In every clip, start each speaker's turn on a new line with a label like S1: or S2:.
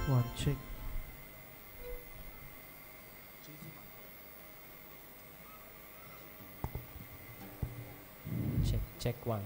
S1: One, check.
S2: Check, check one.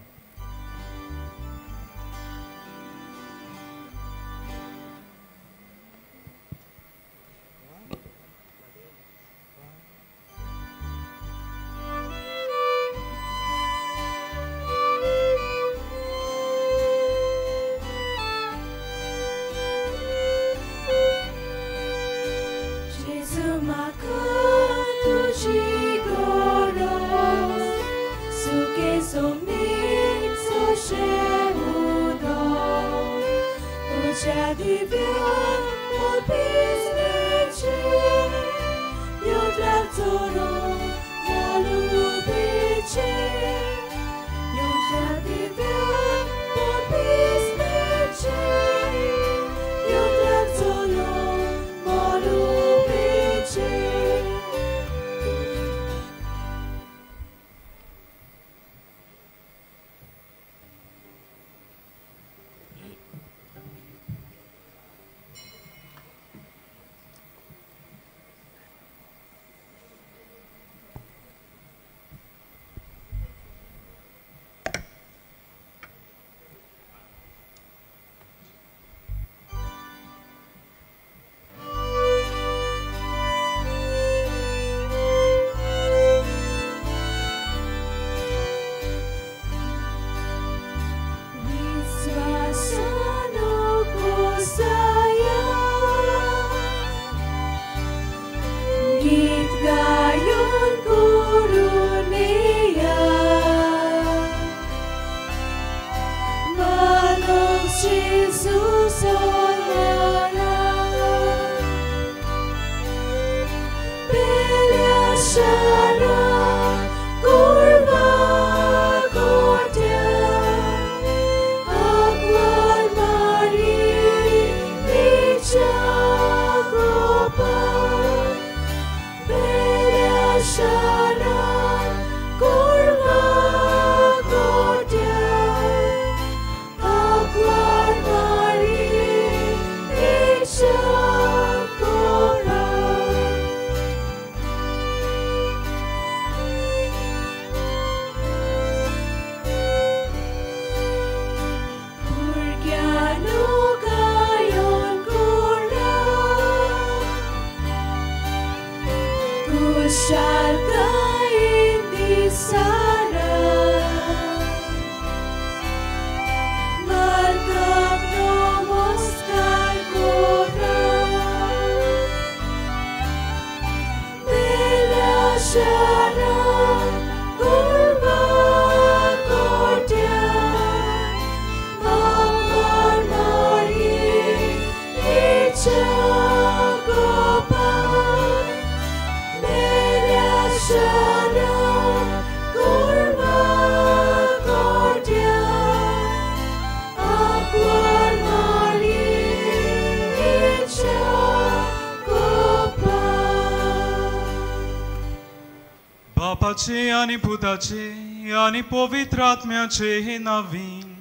S3: बापाचे आनी पुताचे आनी पवित्र आत्म्याचे नांवान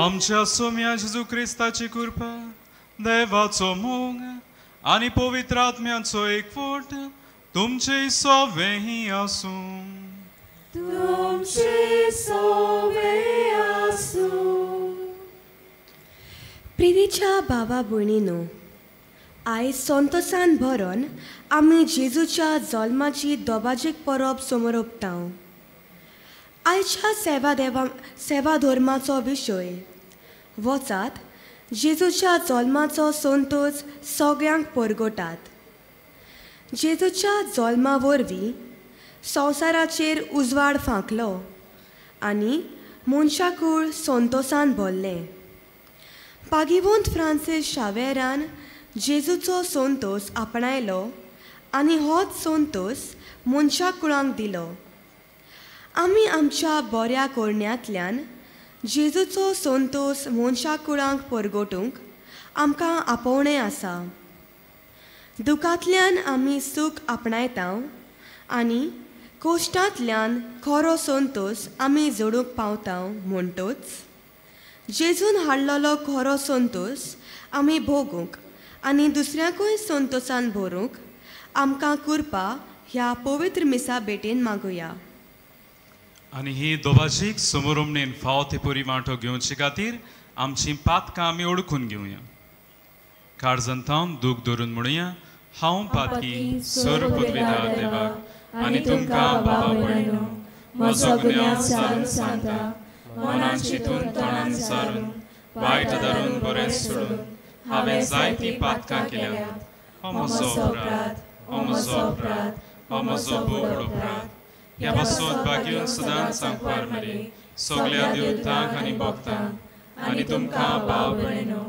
S3: आमच्या सोम्या जेजू क्रिस्ताची कृपा, देवाचो मोग आनी पवित्र आत्म्याचो एकवट तुमचे सोवें आसूं.
S4: तुमचे सोवें आसूं.
S5: प्रितीच्या भावा भयणीनो, आयज संतोसान भरून आमी जेजूच्या जल्माची दोबाजीक परब समरोपता. आयच्या सेवा देवा सेवा धर्माचो विशय वचात जेजूच्या जल्माचो संतोष सगळ्यांक परगटात. जेजूच्या जल्मा वरवीं संवसाराचेर उजवाड फांकलो आनी मनशाकूळ संतोसान भरलें. पागिवंत फ्रांसीस शावेरान जेजूचो संतोष आपणायलो आनी होच संतोष मनशाकुळांक दिलो. आमी आमच्या बऱ्या करण्यांतल्यान जेजूचो संतोष मनशाकुळांक परगटूंक आमकां आपोवणें आसा. दुखांतल्यान आमी सूख आपणायता आनी कोश्टांतल्यान खरो संतोष आमी जोडूंक पावता. म्हणटच जेजून हाडलेलो खरो संतोस आमी भोगूंक आनी दुसऱ्यांकूय संतोसान भरूंक आमकां कृपा ह्या पवित्र मिसा भेटेन मागुया.
S3: आनी ही दोबाजीक समोरमणेन फावो ते परी वांटो घेवचे खातीर आमची पातकां आमी ओळखून घेवया. काळजांत दूख धरून म्हणुया, हांव पातकी सर्व पदवीदार देवाक आनी तुमकां बाबा भयणो म्हजो गुन्यांव सारून सांगता, मनान चिंतून तोंडान सारून वायट धरून बरें सोडून हांवें जायतीं पातकां केल्यात. हो म्हजो अपराध, हो म्हजो अपराध, हो म्हजो भोव अपराध. ह्या पासत भाग्यून सदांच सांगपार मरे सगळ्या देवतांक आनी भक्तांक आनी तुमकां भाव भयणो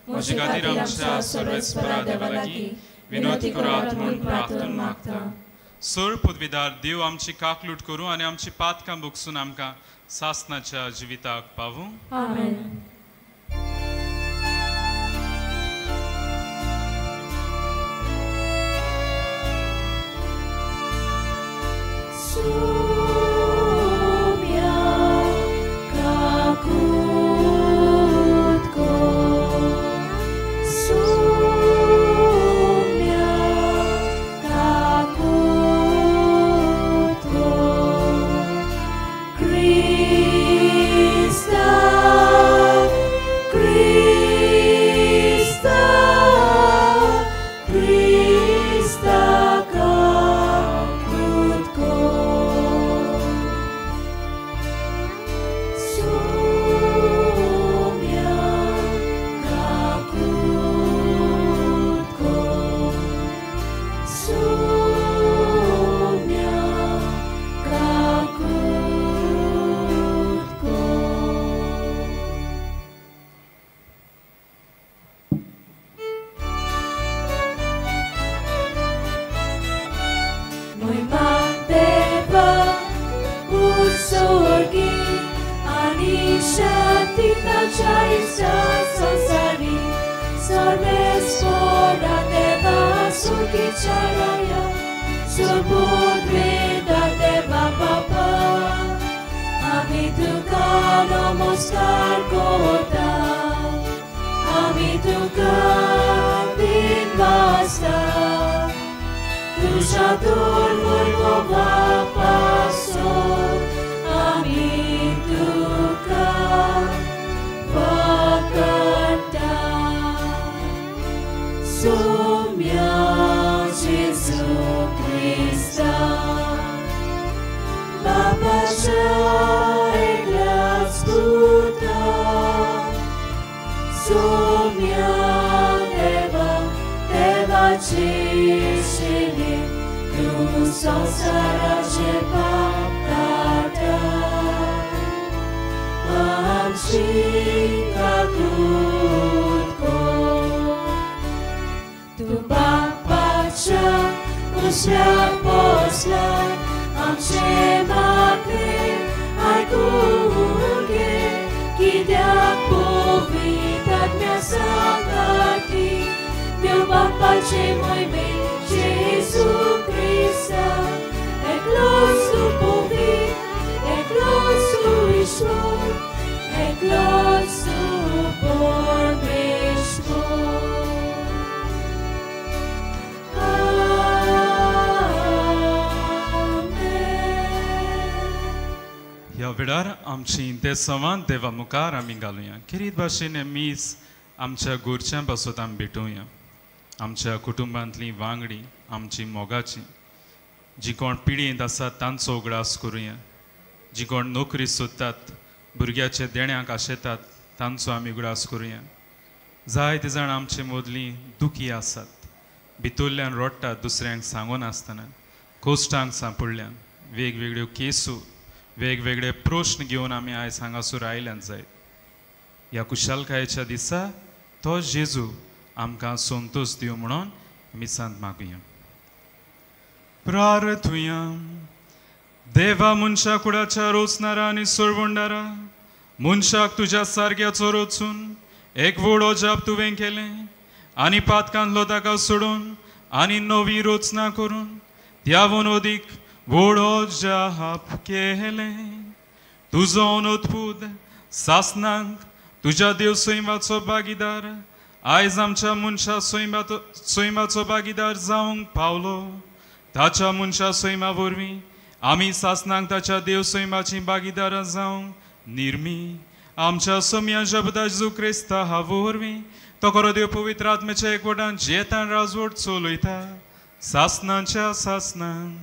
S3: म्हजे खातीर आमच्या सर्वेस्परा देवा लागीं विनोती करात म्हूण प्रार्थना मागता. सर पदवीदार देव आमची काकलूट करूं आनी आमची पातकां भोगसून आमकां सासनाच्या जिविताक पावूं.
S4: आमेन. Sumya kakutko, sumya kakutko, Krista, Krista, Krista kakutko. Sumya kakutko, sumya kakutko. Moima deva usorgi ani shanti tachaisa sansari sarvesvara deva surgi charaya surbudrida deva papa ami tuka namaskar kota ami tuka dinvasta तुझ्या दुर्मुर्गो बापासो आमी तुका वखडटा. Sumya Jesu Krista बापाच्या एकल्याच पुता Sumya देवा देवाची शिली तूं संवसाराचे पाप काडटा आमची काकूट कर. तूं बापाच्या उजव्या बसला आमचे मागणें आयकून घे, कित्याक पवित्र आत्म्या सांगाती देव बापाचे मोहिमेन जेजू क्रिस्ता एकलोच तूं पवित्र, एकलोच तूं ईश्वर, एकलोच तूं परमेश्वर. आमेन.
S3: ह्या वेळार आमची इंतेसांवां देवा मुखार आमी घालुया. खेरीत भाशेन मीस आमच्या गोरच्यां पासत आमी भेटोवया. आमच्या कुटुंबांतली वांगडी आमची मोगाची जी कोण पिळयेंत आसात तांचो उगडास करुया. जी कोण नोकरी सोदतात भुरग्याच्या देण्याक आशेतात तांचो आमी उगडास करुया. जायते जाण आमचे मदलीं दुखी आसात, भितरल्यान रडटात दुसऱ्यांक सांगून आसतना, कोश्टांक सांपडल्यान वेगवेगळ्यो केसो वेगवेगळे प्रश्न घेवन आमी आयज हांगासर आयल्यान जायत. ह्या कुशालकायेच्या दिसा तो जेजू आमकां संतोश दिवं म्हणून मिसांत मागुया. प्रार्थुया. देवा मनशा कुडाच्या रोचणारा आनी सोडवणदारा, मनशाक तुज्या सारक्याचो रचून एक व्हड अजाप तुवें केलें आनी पातकांतलो ताका सोडून आनी नवी रचना करून त्यावून अदीक व्हड अजाप केलें. तुजो अनद्भूत सासनांक तुज्या देव सैमाचो भागीदार आयज आमच्या मनशा सैमाचो भागीदार जावंक पावलो. ताच्या मनशा सैमा वरवीं आमी सासनाक ताच्या देव सैमाची भागीदारां जावंक निर्मी. आमच्या सोम्या शब्दा जेजू क्रिस्ता हा वरवीं तो खरो देव पवित्र आत्म्याच्या एकवटान जियेतान राजवट चलयता सासनाच्या सासनान.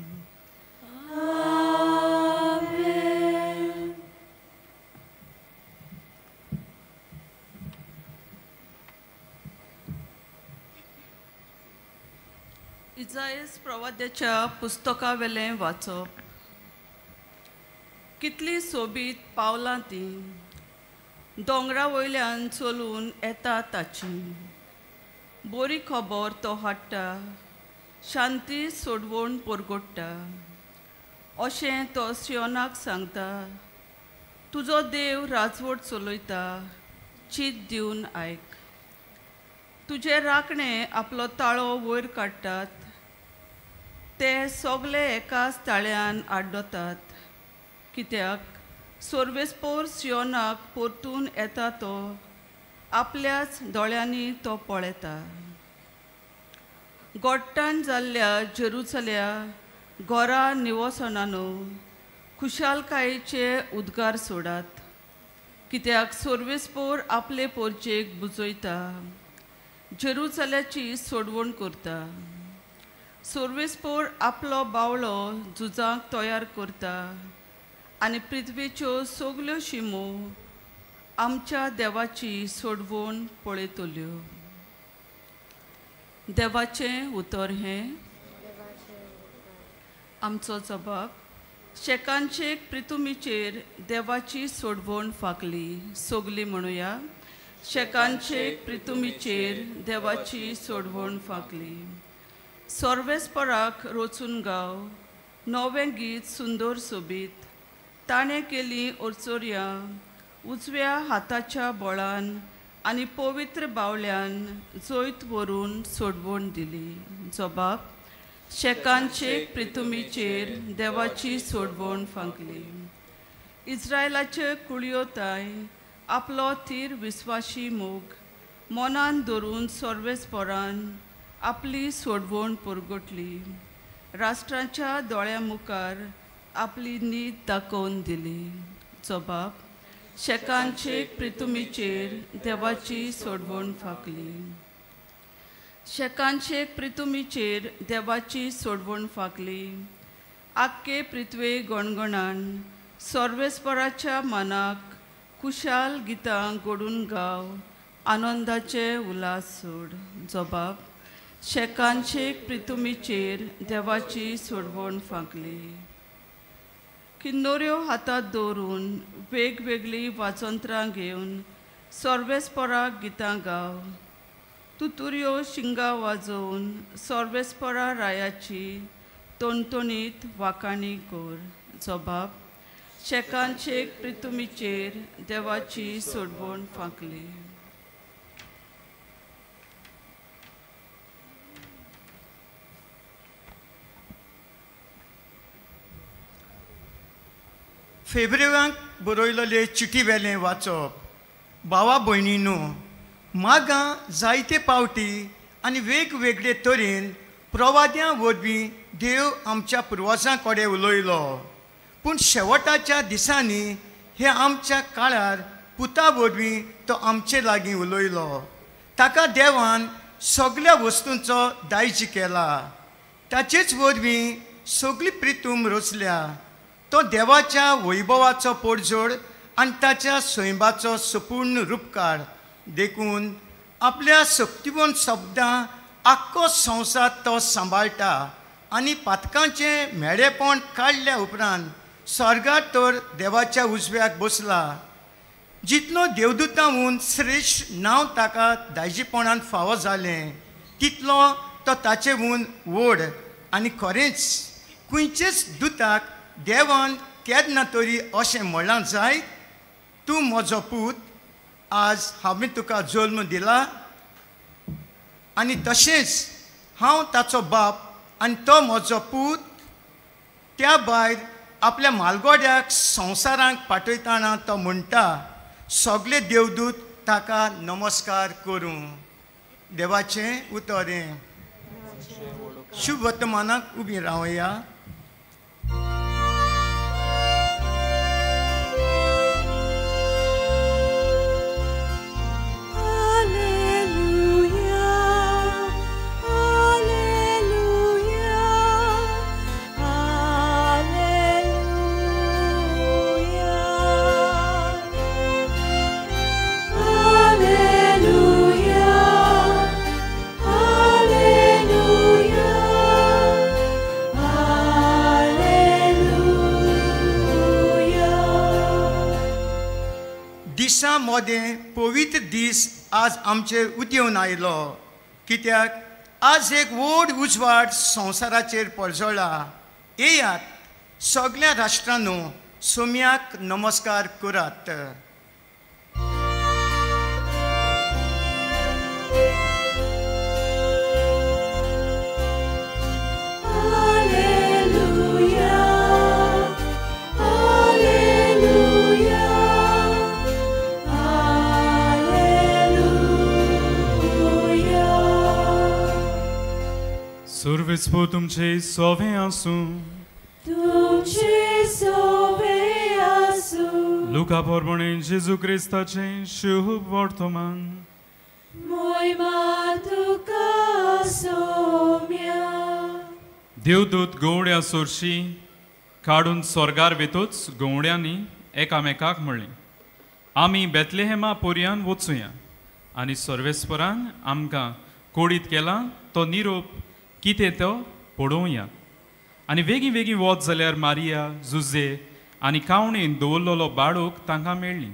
S1: इजायस प्रवाद्याच्या पुस्तकावेलें वाचप. कितली सोबीत पावलां ती दोंगरा वयल्यान चलून येता ताची. बरी खबर तो हाडटा, शांती सोडवण परगोडटा. अशें तो सियोनाक सांगता, तुजो देव राजवट चलयता, चीत दिवन आयक. तुजे राखणे आपलो ताळो वयर काडटात, ते सगळे एकाच ताळ्यान आड्डतात. कित्याक सर्वेस्पोर सियोनाक परतून येता तो आपल्याच दोळ्यांनी तो पळयता. गोट्टान जाल्ल्या जेरुसल्या गोरा निवसनानो खुशालकायेचे उद्गार सोडात. कित्याक सर्वेस्पोर आपले पोरचेक बुजयता, जेरुसल्याची सोडवण करता. सर्वेस्पोर आपलो बावळो झुजांक तयार करता आनी पृथ्वीच्यो सगल्यो शिमो आमच्या देवाची सोडवण पळयतल्यो. देवाचें उतर हें आमचो जबाब. शेकानशेक प्रितुमीचेर देवाची सोडवण फांकली. सगली म्हणुया, शेकानशेक प्रितुमीचेर देवाची सोडवण फांकली. सर्वेस्पराक रचून गाव नवें गीत सुंदर सोबीत. ताणें केली ओरचोरयां उजव्या हाताच्या बळान आनी पवित्र बावल्यान जैत व्हरून सोडवण दिली. जबाब शेकानशेक प्रितुमीचेर देवाची सोडवण फांकली. इस्रायलाचे कुळयो ताय आपलो थीर विस्वाशी मोग मनान धरून सर्वेस्परान आपली सोडवण परगटली. राष्ट्रांच्या दोळ्यां मुखार आपली नीत दाखोवन दिली. जबाब शेकानशेक प्रितुमीचेर देवाची सोडवण फांकली. शेकानशेक प्रितुमीचेर देवाची सोडवण फांकली. आक्के पृथ्वे गणगणान सर्वेस्पराच्या मनाक खुशाल गितां गोडून गाव आनंदाचे उल्हास सोड. जबाब शेकानशेक प्रितुमीचेर देवाची सोडवण फांकली. किन्नोऱ्यो हातात दवरून वेगवेगळीं वाजंत्रां घेवन सर्वेस्पराक गितां गाव. तुतुऱ्यो शिंगां वाजोवन सर्वेस्परा रायाची तणतणीत वाखाणी कर. जबाब शेकानशेक प्रितुमीचेर देवाची सोडवण फांकली.
S2: फेब्रेवांक बरयलेले चिटी वेलें वाचप. भावा भयणीनो, मागां जायते पावटी आनी वेगवेगळे तरेन प्रवाद्यां वरवीं देव आमच्या पुर्वजां कडेन उलयलो. पूण शेवटाच्या दिसांनी हे आमच्या काळार पुता वरवीं तो आमचे लागीं उलयलो. ताका देवान सगळ्या वस्तूंचो दायज केला. ताचेच वरवीं सगळी प्रितूम रचल्या. तो देवाच्या वैभवाचो पोडजोड आनी ताच्या सैमाचो सपूर्ण रुपकार. देखून आपल्या शक्तिवंत शब्दां आख्खो संवसार तो सांबाळटा आनी पातकांचें मेळेपण काडल्या उपरांत स्वर्गार तर देवाच्या उजव्याक बसला. जितलो देवदूतांहून श्रेश्ठ नांव ताका दायजीपणान फावो जालें तितलो तो ताचेहून व्हड. आनी खरेंच खंयचेच दुताक देवान केन्ना तरी अशें म्हणलां जायत, तूं म्हजो पूत, आज हांवें तुका जल्म दिला. आनी तशेंच हांव ताचो बाप आनी तो म्हजो पूत. त्या भायर आपल्या मालगोड्याक संवसारांक पाठयतना तो म्हणटा, सगळे देवदूत ताका नमस्कार करूं. देवाचें उतर हें. शुभ वर्तमानाक उबी रावया. दिसा मोदें पवित्र दीस आज आमचेर उदेवन आयलो, कित्याक आज एक व्हड उजवाड संवसाराचेर परजळ्ळा. येयात सगळ्या राष्ट्रांनो सोम्याक नमस्कार करात.
S3: सर्वेस्पर तुमचे सोवे आसूं.
S4: तुमचे सोवे आसूं.
S3: लुका प्रमाणे जेजू क्रिस्ताचें शुभ वर्तमान.
S4: मोयमा तुका सोम्या.
S3: देवदूत गवड्या सोरशी काडून स्वर्गार वेतोच गवड्यांनी एकामेकाक म्हणलें, आमी बेतलेहेमा पोरयान वचुया आनी सर्वेस्परान आमकां कोडीत केला तो निरोप कितें तो पळोवया. आनी वेगीं वेगीं वच जाल्यार मारिया जुजे आनी कावणेन दवरलेलो बाळूक तांकां मेळ्ळी.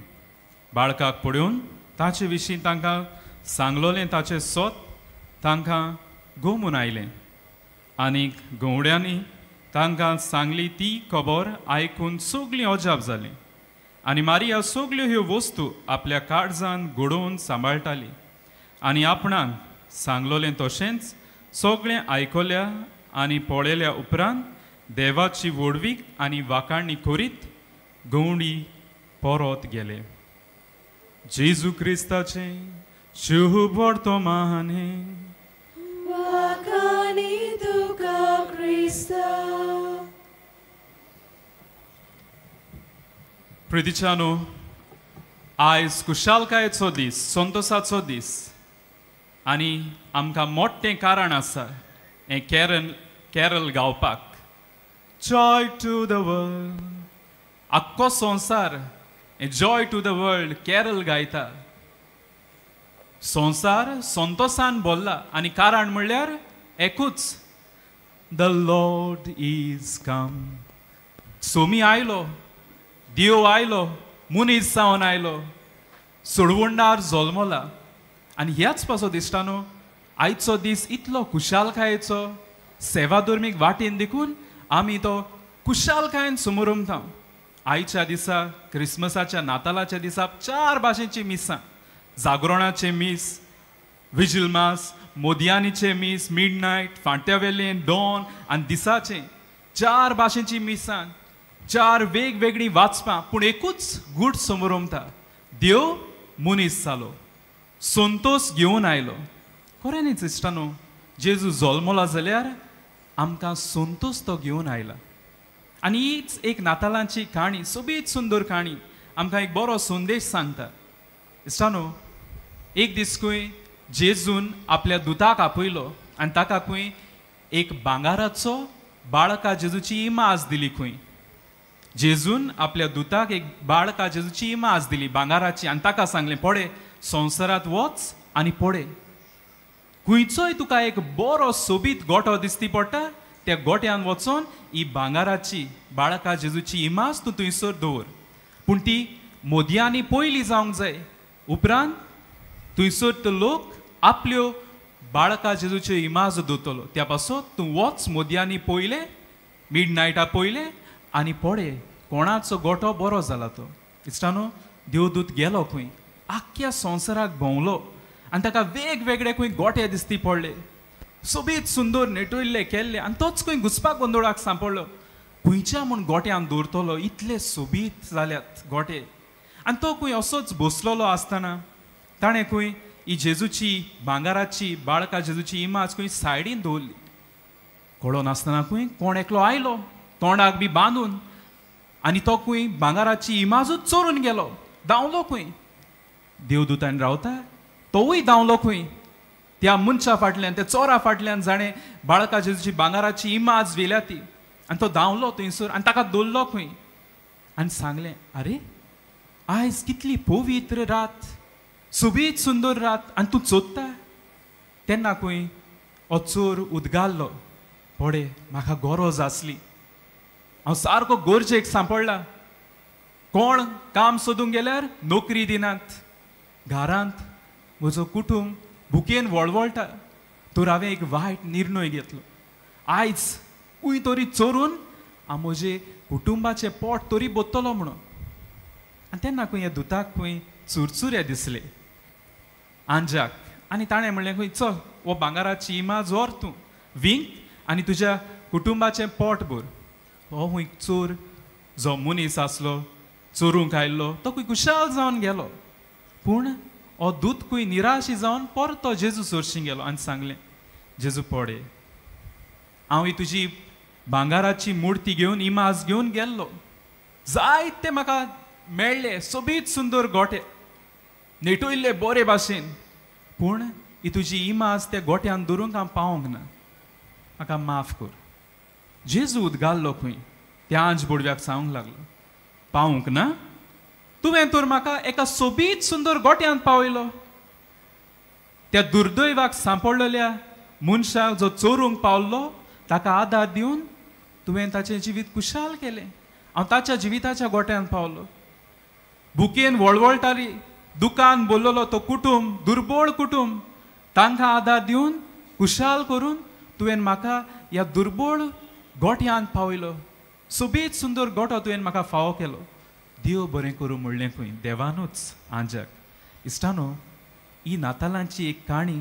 S3: बाळकाक पळोवन ताचे विशीं तांकां सांगलोलें ताचें सोत तांकां गोमून आयलें. आनी गवड्यांनी तांकां सांगली ती खबर आयकून सगळीं अजाप जालीं. आनी मारिया सगल्यो ह्यो वस्तू आपल्या काळजान घडोवन सांबाळटाली आनी आपणाक सांगलोलें तशेंच सगळें आयकल्या आनी पळयल्या उपरांत देवाची व्हडवीक आनी वाखाणी करीत गवंडी परत गेले. जेजू क्रिस्ताचें शुभ वर्तमान.
S4: वाखाणी तुका क्रिस्ता.
S3: प्रितीच्यानो, आयज खुशालकायेचो दीस, संतोसाचो दीस आनी आमकां मोठें कारण आसा हें कॅरल गावपाक. जॉय टू the world, आख्खो संवसार joy to the world carol गायता. संवसार संतोसान भरला आनी कारण म्हणल्यार एकूच, the Lord is come. Somi आयलो, देव आयलो, मनीस जावन आयलो, सोडवणदार जल्मला. आनी ह्याच पासो दिसतानो आयचो दीस इतलो खुशालकायेचो, सेवा धर्मीक वाटेन देखून आमी तो खुशालकायेन समोरमता. आयच्या दिसा क्रिसमसाच्या नातालाच्या दिसा चार भाशेची मिसां, जागरणाचें मीस, विजील मास, मोदयानीचें मीस, मिड नायट, फांट्यावेलें, डॉन आनी दिसाचें, चार भाशेची मिसां, चार वेगवेगळीं वाचपां, पूण एकूच गूट समोरमता, देव मनीस जालो, संतोष घेवन आयलो. खऱ्यांनीच इश्टानो, जेजू जल्मला जाल्यार आमकां संतोष तो घेवन आयला. आनी हीच एक नातालांची काणी, सोबीत सुंदर काणी, आमकां एक बरो संदेश सांगता. इश्टानो, एक दीस खंय जेजून आपल्या दुताक आपयलो आनी ताका खंय एक भांगाराचो बाळका जेजूची इमाज दिली. खंय जेजून आपल्या दुताक एक बाळका जेजूची इमाज दिली भांगाराची आनी ताका सांगलें, पळय संवसारांत वच आनी पळय खंयचोय तुका एक बरो सोबीत गोठो दिसती पडटा, त्या गोठ्यान वचोन ही भांगाराची बाळका जेजूची इमाज तूं थंयसर दवर, पूण ती मोदयांनी पयली जावंक जाय. उपरांत थंयसर तो लोक आपल्यो बाळका जेजूच्यो इमाज दवरतलो, त्या पासत तूं वच मोदयांनी पयले, मिड नायटा पयले आनी पळय कोणाचो गोठो बरो जाला तो. इश्टानो, देवदूत गेलो खंय आख्ख्या संवसाराक भोंवलो आनी ताका वेगवेगळे खंय गोठे दिसती पडले, सोबीत सुंदर नेटयल्ले केल्ले, आनी तोच खंय घुसपा गोंदळाक सांपडलो. खंयच्या म्हूण गोट्यान दवरतलो, इतले सोबीत जाल्यात गोठे. आनी तो खंय असोच बसलेलो आसतना ताणें खंय ही जेजूची भांगाराची बाळका जेजूची इमाज खंय सायडीन दवरली. कळो नासतना खंय कोण एकलो आयलो तोंडाक बी बांदून आनी तो खंय भांगाराची इमाजूच चोरून गेलो, धांवलो खंय. देवदूतान रावता तोवूय धांवलो खंय त्या मनशा फाटल्यान, त्या चोरा फाटल्यान जाणें बाळका जेजूची भांगाराची इमाज व्हेल्या ती. आनी तो धांवलो थंयसर आनी ताका दवरलो खंय आनी सांगलें, आरे आयज कितली पवित्र रात, सोबीत सुंदर रात आनी तूं चोरता. तेन्ना खंय हो चोर उदगारलो, पडे म्हाका गरज आसली, हांव सारको गरजेक सांपडला. कोण काम सोदूंक गेल्यार नोकरी दिनात, घरांत म्हजो कुटूंब भुकेन वळवळटा, तर हांवें एक वायट निर्णय घेतलो. आयज खंय तरी चोरून हांव म्हजे कुटुंबाचें पोट तरी बोत्तलो म्हणून. आनी तेन्ना खंय ह्या दुताक खंय चुरचुरे दिसले आंजाक आनी ताणें म्हणलें खंय चल हो भांगाराची इमाज व्हर तूं विंक आनी तुज्या कुटुंबाचें पोट भर. हो खंय चोर जो मनीस आसलो चोरूंक आयिल्लो तो खंय खुशाल जावन गेलो. पूण हो दूत खंय निराशी जावन परतो जेजू सोरशी गेलो आनी सांगलें, जेजू पडे हांव ही तुजी भांगाराची मुर्ती घेवन इमाज घेवन गेल्लो, जायते म्हाका मेळ्ळे सोबीत सुंदर गोटे नेटयल्ले बरे भाशेन, पूण ही तुजी इमाज त्या गोट्यान दवरूंक हांव पावोंक ना, म्हाका माफ कर. जेजू उदगारलो खंय त्या आंज बोडव्याक सांगूंक लागलो, पावूंक ना तुवें तर म्हाका एका सोबीत सुंदर गोट्यान पावयलो. त्या दुर्दैवाक सांपडलेल्या मनशाक जो चोरूंक पावल्लो ताका आदार दिवन तुवें ताचें जिवीत खुशाल केलें, हांव ताच्या जिविताच्या गोट्यान पावलो. भुकेन वळवळटाली, दुकान बोल्लोलो तो कुटूंब, दुर्बळ कुटूंब, तांकां आदार दिवन खुशाल करून तुवें म्हाका ह्या दुर्बळ गोट्यान पावयलो, सोबीत सुंदर गोटो तुवें म्हाका फावो केलो. देव बरें करूं म्हणलें खंय देवानूच आंजाक. इश्टानो, ही नातालांची एक काणी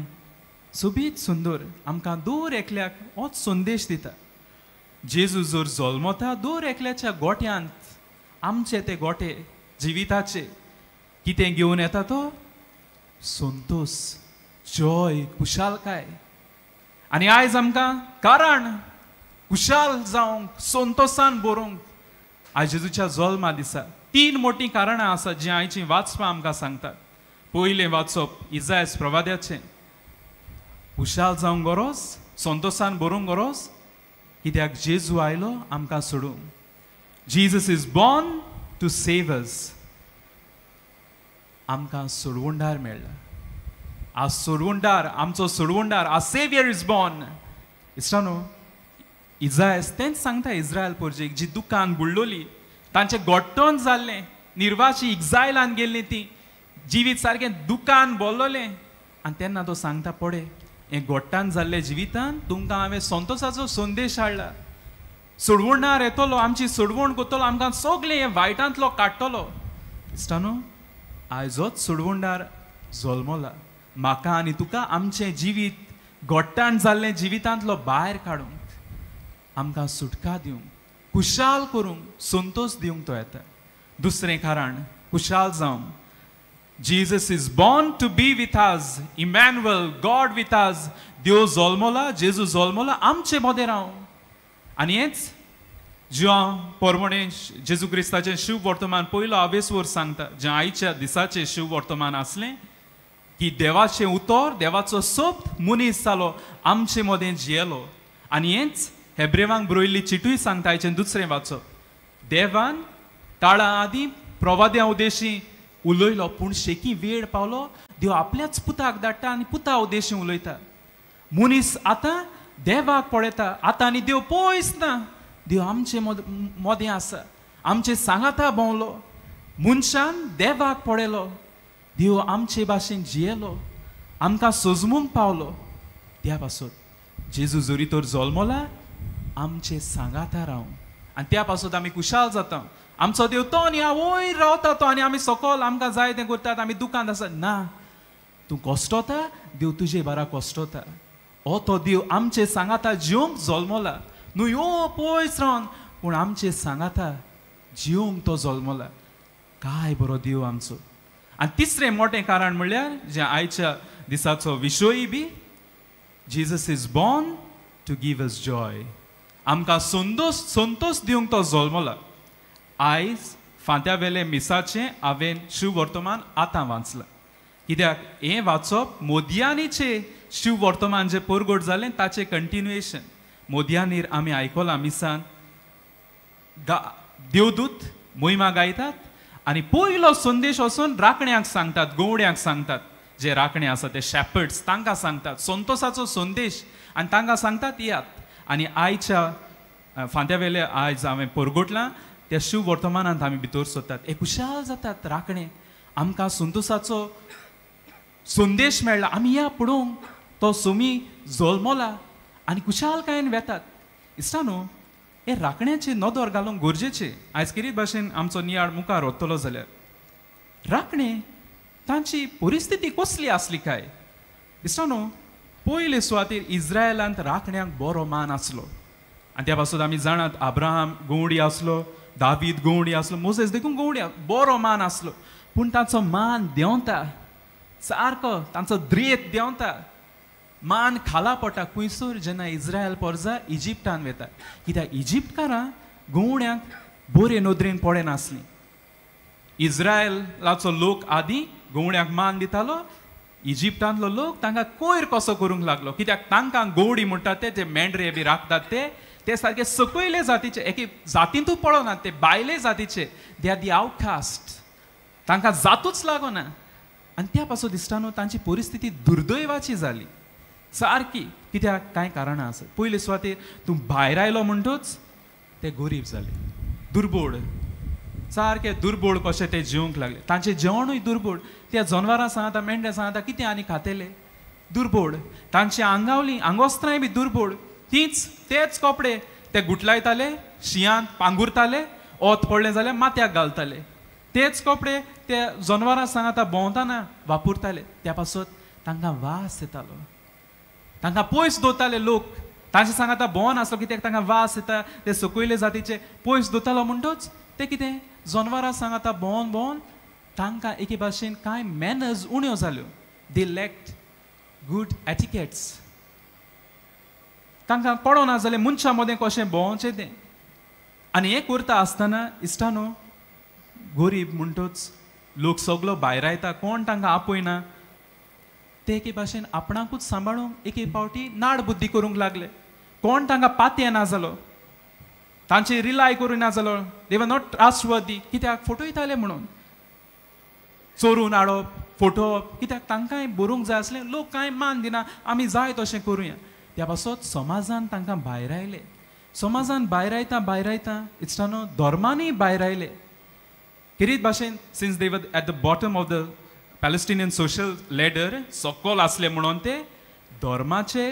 S3: सोबीत सुंदर आमकां दर एकल्याक होच संदेश दिता. जेजू जर जल्मता दर एकल्याच्या गोट्यांत, आमचे ते गोटे जिविताचे कितें घेवन येता तो संतोष, जॉय, खुशालकाय. आनी आयज आमकां कारण खुशाल जावंक, संतोशान बरोवंक आयज जेजूच्या जल्मा दिसा तीन मोटीं कारणां आसात जीं आयचीं वाचपां आमकां सांगतात. पयलें वाचप इजायस प्रवाद्याचें, खुशाल जावंक गरज, संतोशान बरोवंक गरज, कित्याक जेजू आयलो आमकां सोडूंक. Jesus is born to save us. आमकां सोडवणदार मेळ्ळा. आज सोडवणदार, आमचो सोडवणदार, आ सेवियर is born. इश्टानो, इजायस तेंच सांगता इस्रायल पोरजेक जी दुकान बुडलोली, तांचें गोट्टण जाल्लें, निर्वाशी इग्जायलान गेल्लीं, ती जिवीत सारकें दुकान बोल्लोलें. आनी तेन्ना तो सांगता, पडे हें गोट्टान जाल्लें जिवितान तुमकां हांवें संतोशाचो संदेश हाडला. सोडवणार येतलो, आमची सोडवण करतलो, आमकां सगळें हें वायटांतलो काडटलो. इश्टानो, आयजोच सोडवणदार जल्मला म्हाका आनी तुका आमचें जिवीत गोट्टान जाल्लें जिवितांतलो भायर काडूंक, आमकां सुटका दिवंक, खुशाल करूंक, संतोश दिवंक तो येता. दुसरें कारण खुशाल जावंक, Jesus is born to be with us, Emmanuel, God with us. देव जल्मला, जेजू जल्मला आमचे मदें रावंक. आनी हेंच ज्यो पोरमणे जेजू क्रिस्ताचें शिव वर्तमान पयलो आवेसवर सांगता, जें आयच्या दिसाचें शिव वर्तमान आसलें की देवाचें उतर, देवाचो सोप मनीस जालो, आमचे मदें जियेलो. आनी हेंच हेब्रेवांक बरयल्ली चिटूय सांगता आयचें दुसरें वाचप, देवान काळा आदीं प्रवाद्या उद्देशी उलयलो, पूण शेकी वेळ पावलो देव आपल्याच पुताक धाडटा आनी पुता उद्देशी उलयता. मनीस आतां देवाक पळयता, आतां आनी देव पयस ना, देव आमचे मदें आसा, आमचे सांगाता भोंवलो. मनशान देवाक पळयलो, देव आमचे भाशेन जियेलो, आमकां सोजमूंक पावलो. त्या पासत जेजू जरी तर जल्मला आमचे सांगाता रावूं आनी त्या पासत आमी खुशाल जाता. आमचो देव तो आनी वयर रावता तो आनी आमी सकल आमकां जाय तें करतात, आमी दुकान आसात ना. तूं कश्टोता, देव तुजे बारा कश्टोता. हो तो देव आमचे सांगाता जिवंक जल्मला, न्हू यो पयस रावन पूण आमचे सांगाता जिवंक तो जल्मला. काय बरो देव आमचो. आनी तिसरें मोटें कारण म्हणल्यार जें आयच्या दिसाचो विशय बी, Jesus is born to give us joy. आमकां संतोष दिवंक तो जल्मला. आयज फांत्या वेले मिसाचें हांवें शिववर्तमान आतां वाचलां, कित्याक हें वाचप मोदयांनीचें शिववर्तमान जें परगट जालें ताचें कंटिन्युएशन. मोदयांनीर आमी आयकलां मिसान देवदूत मोहिमा गायतात आनी पयलो संदेश वचून राखण्यांक सांगतात, गवड्यांक सांगतात, जे राखणे आसा ते शेपर्ड्स तांकां सांगतात संतोसाचो संदेश आनी तांकां सांगतात येयात. आनी आयच्या फांत्या वेले आयज हांवें परगटलां त्या शिव वर्तमानांत आमी भितर सोदतात, एक खुशाल जातात राखणे, आमकां संतोसाचो संदेश मेळ्ळा, आमी या पळोवंक तो सोमी जल्मला आनी खुशालकायेन वेतात. इश्टा न्हू, हे राखण्याची नदर घालूंक गरजेचें. आयज कितें भाशेन आमचो नियाळ मुखार वतलो जाल्यार राखणे तांची परिस्थिती कसली आसली काय? इश्टा न्हू, पयले सुवातेर इस्रायलांत राखण्यांक बरो मान आसलो आनी त्या पासून आमी जाणात अब्राहम गवंडी आसलो, दावीद गवंडी आसलो, मोजेस देखून गवंडी, बरो मान आसलो. पूण तांचो मान देंवता सारको, तांचो द्रेत देंवता, मान खाला पडटा. खुंयसर जेन्ना इस्रायल पोरजा इजिप्टान वेता, कित्याक इजिप्टकारां गवंड्यांक बरे नदरेन पळयनासलीं. इस्रायलाचो लोक आदीं गवंड्यांक मान दितालो, इजिप्टांतलो लोक तांकां कोयर कसो करूंक लागलो, कित्याक तांकां गवडी म्हणटात ते, जे मेंढरे बी राखतात ते, ते सारके सकयले जातीचे, एके जातींतूच पळोवना ते, भायले जातीचे, they are the outcast, तांकां जातूच लागना. आनी त्या पासून दिसता न्हू तांची परिस्थिती दुर्दैवाची जाली सारकी. कित्याक कांय कारणां आसात. पयले सुवातेर तूं भायर आयलो म्हणटूच ते गरीब जाले, दुर्बोड, सारके दुर्बोड कशे ते जिवंक लागले. तांचें जेवणूय दुर्बोड, त्या जनवरां सांगता, मेंढ्या सांगता, कितें आनी खातेले, दुर्बोड. तांची आंगावली आंगोस्त्रांय बी दुर्बोड, तीच तेच कपडे ते गुटलायताले, शिंयांत पांगुरताले, ओत पडलें जाल्यार माथ्याक घालताले, तेच कपडे ते जनवरां सांगता भोंवतना वापरताले. त्या पासत तांकां वास येतालो, तांकां पयस दवरताले लोक, तांचे सांगता भोंवन आसलो कित्याक तांकां वास येता, ते सकयले जातीचे पयस दवरतालो म्हणटूच ते कितें जनवरां सांगता भोंवन भोंवन तांकां एके भाशेन कांय मॅनर्स उण्यो जाल्यो, दे लॅक्ड गूड एटिकेट्स. तांकां पडना जालें मनशां मदें कशें भोंवचें तें. आनी हें करता आसतना इश्टा न्हू, गरीब म्हणटूच लोक सगलो भायर आयता, कोण तांकां आपयना, ते एके भाशेन आपणाकूच सांबाळूंक एके फावटी नाड बुद्दी करूंक लागले. कोण तांकां पातयेना जालो, तांचे रिलाय करूं ना जालो, they were not trustworthy, कित्याक फटयताले म्हणून, चोरून हाडप, फटोवप, कित्याक तांकांय बरोवंक जाय आसलें, लोक कांय मान दिना, आमी जाय तशें करुया. त्या पासत समाजान तांकां भायर आयले, समाजान भायर आयता भायर आयता इश्टा न्हू धर्मानूय भायर आयले. खेरीत भाशेन since they were at the bottom of the Palestinian social ladder, सकल आसले म्हणून ते धर्माचे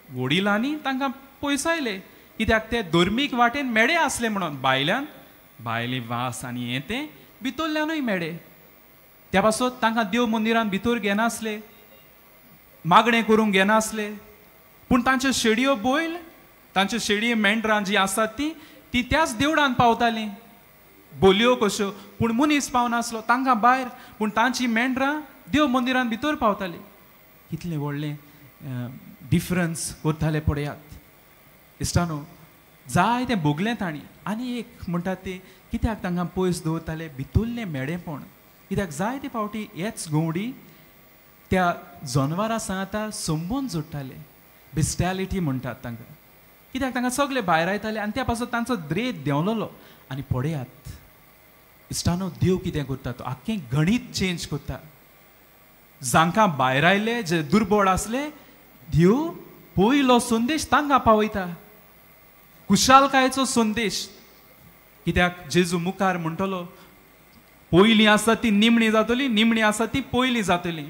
S3: वडिलांनी तांकां पयसायले, कित्याक ते धर्मीक वाटेन मेडे आसले म्हणून, भायल्यान भायली वास आनी हें तें भितरल्यानूय मेडे. त्या पासत तांकां देव मंदिरान भितर घेनासले, मागणें करूंक घेनासले. पूण तांच्यो शेडयो बैल, तांच्यो शेडयो मेंढरां जीं आसात ती ती त्याच देवळान पावतालीं, बोलयो कश्यो, पूण मनीस पावनासलो तांकां भायर, पूण तांची मेंढरां देव मंदिरान भितर पावतालीं. कितलें व्हडलें डिफरन्स करताले पळयात इश्टा न्हू, जाय तें भोगलें तांणी. आनी एक म्हणटात ते कित्याक तांकां पयस दवरताले, भितरलें मेडेपण, कित्याक जाय ते फावटी हेच गवडी त्या जनवरां सांगता संबंद जोडटाले, बिस्टॅलिटी म्हणटात तांकां, कित्याक तांकां सगळे भायर आयताले आनी त्या पासून तांचो द्रेत देंवलेलो. आनी पळयात इश्टा न्हू, देव कितें करता तो आख्खें गणीत चेंज करता. जांकां भायर आयले, जे दुर्बळ आसले, देव पयलो संदेश तांकां पावयता, खुशालकायेचो संदेश. कित्याक जेजू मुखार म्हणटलो, पयलीं आसा ती निमणी जातली, निमणी आसा ती पयलीं जातली.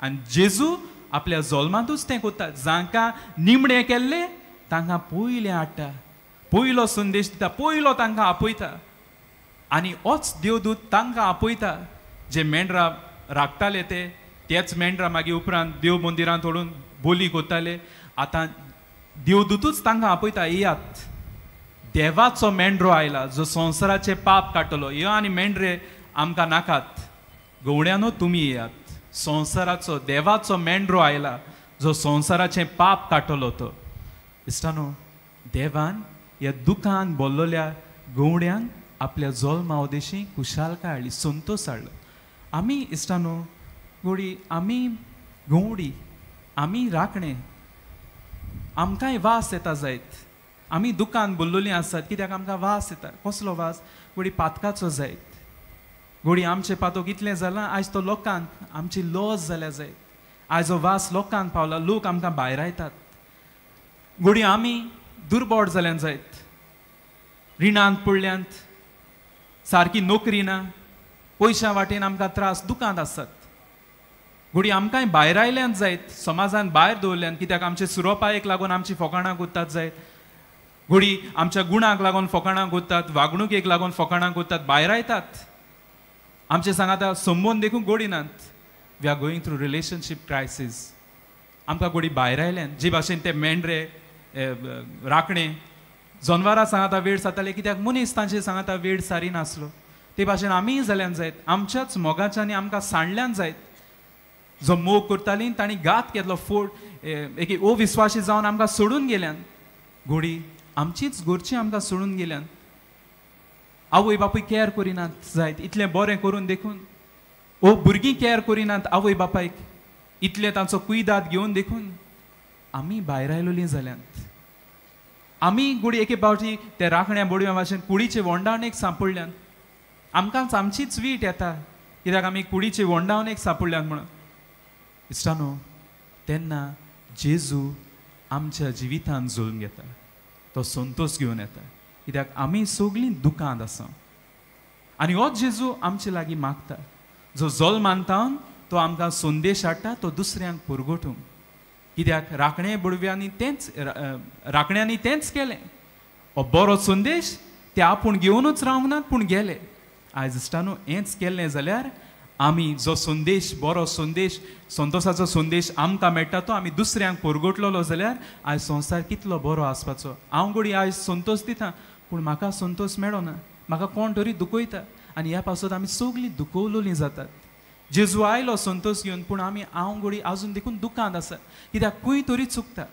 S3: आनी जेजू आपल्या जल्मांतूच तें करता, जांकां निमणें केल्लें तांकां पयलें हाडटा, पयलो संदेश दिता, पयलो तांकां आपयता. आनी होच देवदूत तांकां आपयता जे मेंढरां राखताले ते, तेच मेंढरां मागीर उपरांत देव मंदिरांत व्हरून बोली करताले. आतां देवदूतूच तांकां आपयता, येयात, देवाचो मेंढरो आयला जो संवसाराचें पाप काडटलो, यो आनी मेंढरे आमकां नाकात. गवड्यानो तुमी येयात, संवसाराचो देवाचो मेंढरो आयला जो संवसाराचें पाप काडटलो तो. इश्टानो, देवान ह्या दुखान बोल्लोल्या गवड्यांक आपल्या जल्मा उदेशी खुशालकाय हाडली, संतोश हाडलो. आमी इश्टानो गोडी, आमी गवडी, आमी राखणे, आमकांय वास येता जायत. आमी दुकान बोल्लोलीं आसात कित्याक आमकां वास येता. कसलो वास? गोडी पातकाचो जायत. गोडी आमचें पातक इतलें जालां आयज तो लोकांक आमची लॉस जाल्या जायत. आयज हो वास लोकांक पावला, लोक आमकां भायरायतात. गोडी आमी दुर्बोट जाल्यान जायत, रिणांत पडल्यांत, सारकी नोकरी ना, पयशां वाटेन आमकां त्रास, दुकांत आसात. गोडी आमकांय भायर आयल्यान जायत, समाजान भायर दवरल्यान कित्याक आमचे सुरोपायेक लागून आमची फोकाणां गुत्तात जायत. गोडी आमच्या गुणाक लागून फोकाणां गुत्तात, वागणुकेक लागून फोकाणां गुत्तात, भायर आयतात. आमचे सांगाता संबंद देखून गोडी नात. We are going through relationship crisis. आमकां गोडी भायर आयल्यान जे भाशेन ते मेंढरे राखणे जनवरां सांगाता वेळ जाताले कित्याक मनीस तांचे सांगाता वेळ सारी नासलो, ते भाशेन आमीय जाल्यान जायत. आमच्याच मोगाच्यांनी आमकां सांडल्यान जायत. जो मोग करताली तांणी घात केलो, फोड एक अविस्वासी जावन आमकां सोडून गेल्यान. गोडी आमचीच घरची आमकां सोडून गेल्यान. आवय बापूय कॅर करिनात जायत इतलें बरें करून देखून, ओ भुरगीं कॅर करिनात आवय बापायक इतलें तांचो कुयदाद घेवन देखून आमी भायर आयलोलीं जाल्यांत. आमी गोडी एके फावटी ते राखण्या बोडव्या भाशेन कुडीचे वोंडावणेक सांपडल्यान. आमकांच आमचीच वीट येता कित्याक आमी कुडीचे वोंडावणेक सांपडल्यान म्हणून. इश्टानो, तेन्ना जेजू आमच्या जिवितान जल्म घेता, तो संतोश घेवन येता कित्याक आमी सगळीं दुकांत आसा. आनी हो जेजू आमचे लागीं मागता, जो जल्मांत तो आमकां संदेश हाडटा तो दुसऱ्यांक पुरगोटूंक. कित्याक राखणे बुडव्यांनी तेंच, राखण्यांनी तेंच केलें. हो बरो संदेश ते आपूण घेवनूच रावंक नात पूण गेले. आयज इश्टानो हेंच केल्लें जाल्यार आमी जो संदेश, बरो संदेश, संतोशाचो संदेश आमकां मेळटा तो आमी दुसऱ्यांक पुरगोटलेलो जाल्यार आयज संवसार कितलो बरो आसपाचो. हांव गोडी आयज संतोश दिता पूण म्हाका संतोश मेळना, म्हाका कोण तरी दुखयता आनी ह्या पासत आमी सगळीं दुखवलोलीं जातात. जेजू आयलो संतोश घेवन पूण आमी हांव गोडी आजून देखून दुकांत आसा कित्याक खंय तरी चुकता.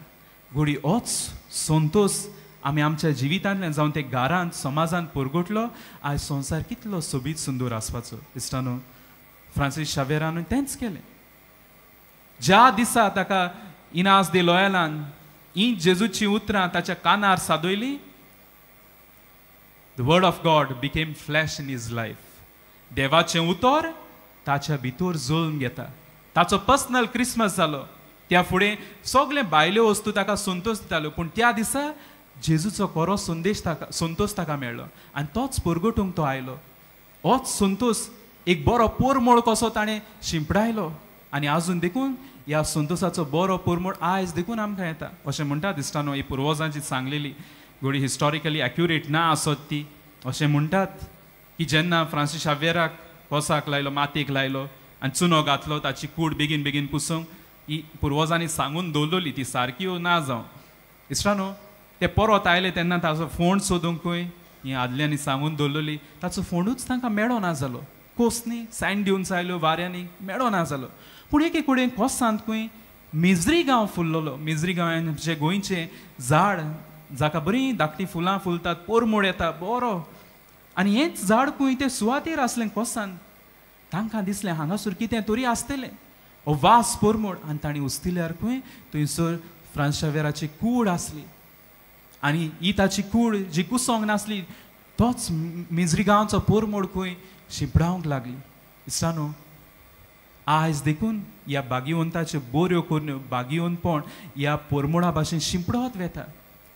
S3: गोडी होच संतोश आमी आमच्या जिवितांतल्यान जावन ते घरांत समाजांत पुरगोटलो आयज संवसार कितलो सोबीत सुंदर आसपाचो. इश्टानो, फ्रांसीस शावेरान तेंच केलें. ज्या दिसा ताका इनास दे लोयालान ही जेजूची उतरां ताच्या कानार सादयली, the word of God became flesh in his life. देवाचें उतर ताच्या भितर जल्म घेता. ताचो पर्सनल क्रिसमस जालो. त्या फुडें सगळे भायल्यो वस्तू ताका संतोश दिताल्यो पूण त्या दिसा जेजूचो खरो संदेश ताका, संतोश ताका मेळ्ळो आनी तोच पुरगोटूंक तो आयलो. होच संतोश एक बरो पोरमोळ कसो ताणें शिंपडायलो आनी आजून देखून ह्या संतोशाचो बरो पोरमोळ आयज देखून आमकां येता. अशें म्हणटा दिसता न्हू, ही पुर्वजांची सांगलेली गोडी हिस्टॉरिकली एक्युरेट ना आसत ती. अशें म्हणटात की जेन्ना फ्रांसीस शावेराक कोसाक लायलो, मातयेक लायलो आनी चुनो घातलो ताची कूड बेगीन बेगीन पुसूंक, ही पुर्वजांनी सांगून दवरलेली ती सारकी ना जावं. इश्टानो, ते परत आयले तेन्ना ताचो फोंड सोदूंकूय ही आदल्यांनी सांगून दवरलेली, ताचो फोंडूच तांकां मेळो ना जालो. कोसनी सँड दिवन आयल्यो वाऱ्यांनी मेळो ना जालो. पूण एके कडेन कोसांत खंय मिजरी गांव फुल्लोलो. मिजरी गांवान जे गोंयचें झाड जाका बरीं धाकटीं फुलां फुलतात, पोरमोळ येता बरो, आनी हेंच झाड खंय ते सुवातेर आसलें कोसान. तांकां दिसलें हांगासर कितें तरी आसतलें, हो वास पोरमोळ. आनी तांणी उस्तिल्यार खंय थंयसर फ्रांस शावेराची कूड आसली आनी ही ताची कूड जी कुसोंक नासली तोच मिजरी गांवचो पोरमोळ खंय शिंपडावंक लागली. इश्टानो, आयज देखून ह्या भाग्यवंताच्यो बऱ्यो करण्यो, भाग्यवंतपण ह्या पोरमोळा भाशेन शिंपडत वेता.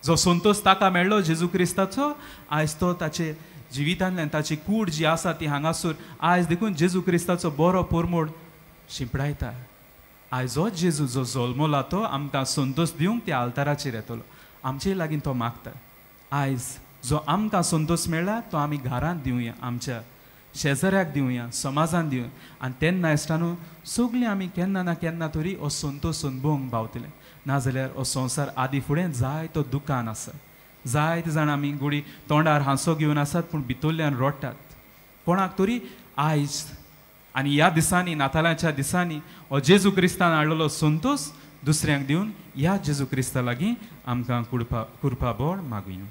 S3: जो संतोश ताका मेळ्ळो जेजू क्रिस्ताचो, आयज तो ताचे जिवितांतल्यान ताची कूड जी आसा ती हांगासर आयज देखून जेजू क्रिस्ताचो बरो पोरमोळ शिंपडायता. आयज हो जेजू जो जल्मला तो आमकां संतोश दिवंक त्या आल्ताराचेर येतलो, आमचे लागीं तो मागता. आयज जो आमकां संतोश मेळ्ळा तो आमी घरांत दिवया, आमच्या शेजाऱ्याक दिवया, समाजान दिवया. आनी तेन्ना इश्टानो सगळीं आमी केन्ना ना केन्ना तरी हो संतोश अनुभवंक पावतले. नाजाल्यार हो संवसार आदी फुडें जाय तो दुकान आसा. जायते जाण आमी गोडी तोंडार हांसो घेवन आसात पूण भितरल्यान रडटात. कोणाक तरी आयज आनी ह्या दिसांनी, नातालाच्या दिसांनी हो जेजू क्रिस्तान हाडलेलो संतोश दुसऱ्यांक दिवन ह्या जेजू क्रिस्ता लागीं आमकां कुरपा बोड मागुया.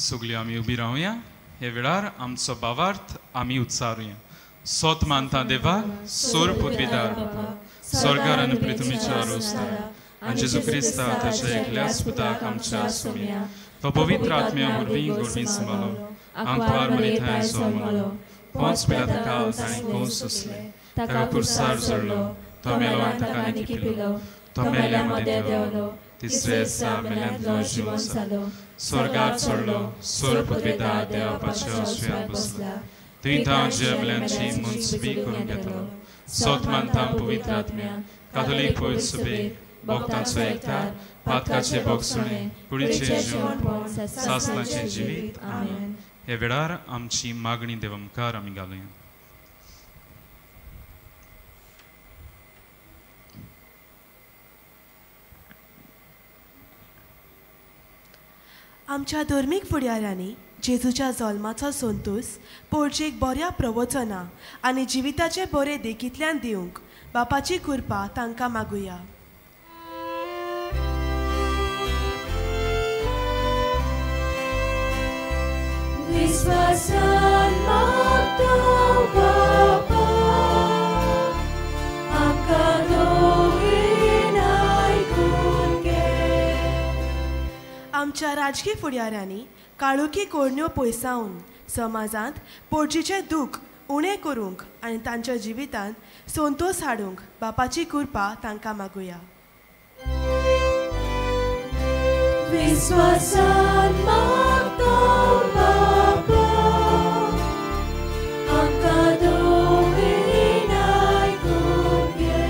S3: सगळी आमी उबी रावया. हे वेळार आमचो भावार्थ आमी उच्चारुया. सोत मानता देवा, सोर पदवीदार बापा, स्वर्गार आनी पृथ्वीच्या रोसदारा, आनी जेजू क्रिस्ता ताच्या एकल्याच पुताक आमच्या सुमया, तो पवित्र आत्म्या वरवीं गोरवीं सांबाळो, आंकवार मरिथांय जल्मलो, पोंच पिलाता काल ताणें कोस सोंसलें, ताका कुर्सार जोडलो, तो मेलो आनी ताका निकिपिलो, तो मेल्या मदें देंवलो, तिसरे दिसा मेल्यांतलो जिवन जालो, स्वर्गार चडलो, सोर पदवीदार देवाच्या उजव्यान बसला, थंय तांव जे मेल्यांची मुन्सबी करून घेतलो. सोत मानता पवित्र आत्म्या, कातोलीक पवित्र सभेक, भक्तांचो एकतार, पातकाचे भोगसुणे, कुडीचें जिवनपण, सासणाचें जिवीत. आमेन. हे वेळार आमची मागणी देवा मुखार आमी घालुया.
S6: आमच्या धर्मीक फुडाऱ्यांनी जेजूच्या जल्माचो संतोस पोळजेक बऱ्या प्रवचनां आनी जिविताचे बरे देखींतल्यान दिवंक बापाची कृपा तांकां मागुया.
S4: विश्वासान मागता बापा, आमकां दोगीन आयकून घे.
S6: आमच्या राजकीय फुडाऱ्यांनी काळोखी कोरण्यो पयसावन समाजांत पोळजीचें दूख उणें करूंक आनी तांच्या जिवितांत संतोस हाडूंक बापाची कृपा तांकां मागुया.
S4: विश्वासान मागता बापा, आमकां दोगीन आयकून घे.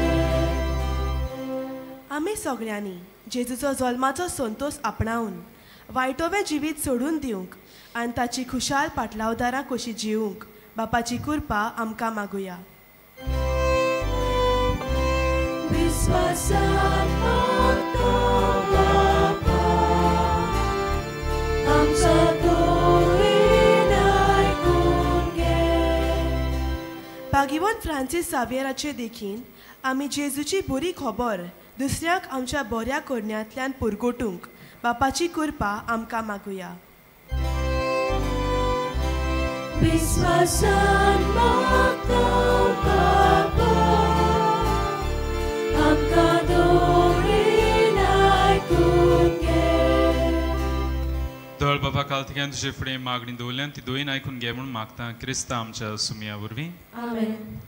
S6: आमी सगळ्यांनी जेजूचो जल्माचो संतोस आपणावन वायटोवें जिवीत सोडून दिवंक आनी ताची खुशाल पाटलावदारां कशी जिवंक बापाची कृपा आमकां मागुया.
S4: विश्वासान मागता बापा, आमच्या दोगीन आयकून घे.
S6: भाग्यवंत फ्रांसीस सावियराचे देखीन आमी जेजूची बरी खबर दुसऱ्यांक आमच्या बऱ्या करण्यांतल्यान पुरगोटूंक बापाची कृपा आमकां मागुया.
S4: विश्वासान मागता बापा, आमकां दोगीन आयकून घे.
S3: दळ बाबा काल तिगेन तुजे फुडें मागणी दवरल्यान ती दोयीन आयकून घे म्हूण मागता क्रिस्ता आमच्या सुमया वरवीं.
S4: आमेन.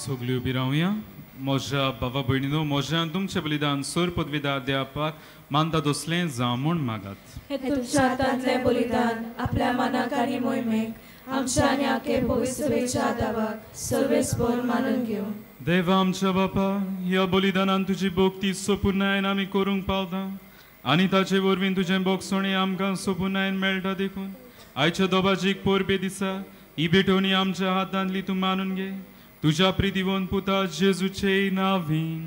S3: सगळी उबी रावया. म्हज्या बाबा भयणीनो, म्हज्या तुमचें बलिदान सोर पदवीदार देवापाक मानता तसलें जावं म्हूण मागात.
S4: हे तुमच्या हातांतलें बलिदान आपल्या मनाक आनी मोहिमेक आमच्या आनी आखे पवित्र सभेच्या आदावाक सर्वेस्पर मानून घेवं.
S3: देवा आमच्या बापा, ह्या बलिदानान तुजी भक्ती सोपुर्णायेन आमी करूंक पावता आनी ताचे वरवीं तुजें बोगसणें आमकां सोपुर्णायेन मेळटा. देखून आयच्या दोबाजीक परबे दिसा ही भेटवणी आमच्या हातांतली तूं मानून घे, तुज्या प्रितीवन पुता जेजूचे नांवीन.